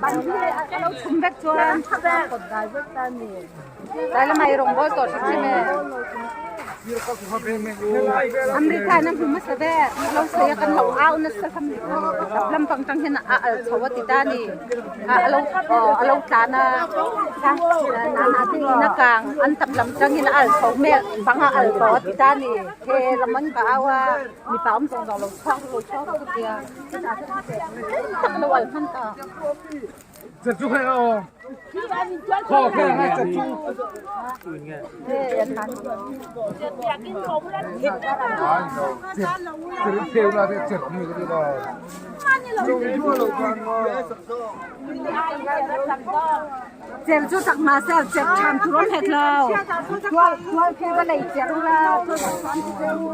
Ban hi a lo chhum vek chuan kawt dai vek ta a ni. Tlai lamah i rawng bawl tawh hrim hrim e. Amrita in a hmu hmasa ve. Lo sawi a kan lo au nasa hlawm ni. Tap lampang tang hian a al chho a ti ta a ni. A lo a lo tlan a nana te in a kang an tap lam tangin a al chho mek bang a al tawh a ti ta a ni. He lam an ka au a mipa awm zawng zawng lo chhuak lo chhuak vek a tia. Tak lo al hman ta. Cher chu tak mah se cher ṭhan tur awm hek lo. Tual tual khi va lei cher ula tual chuan ti che u.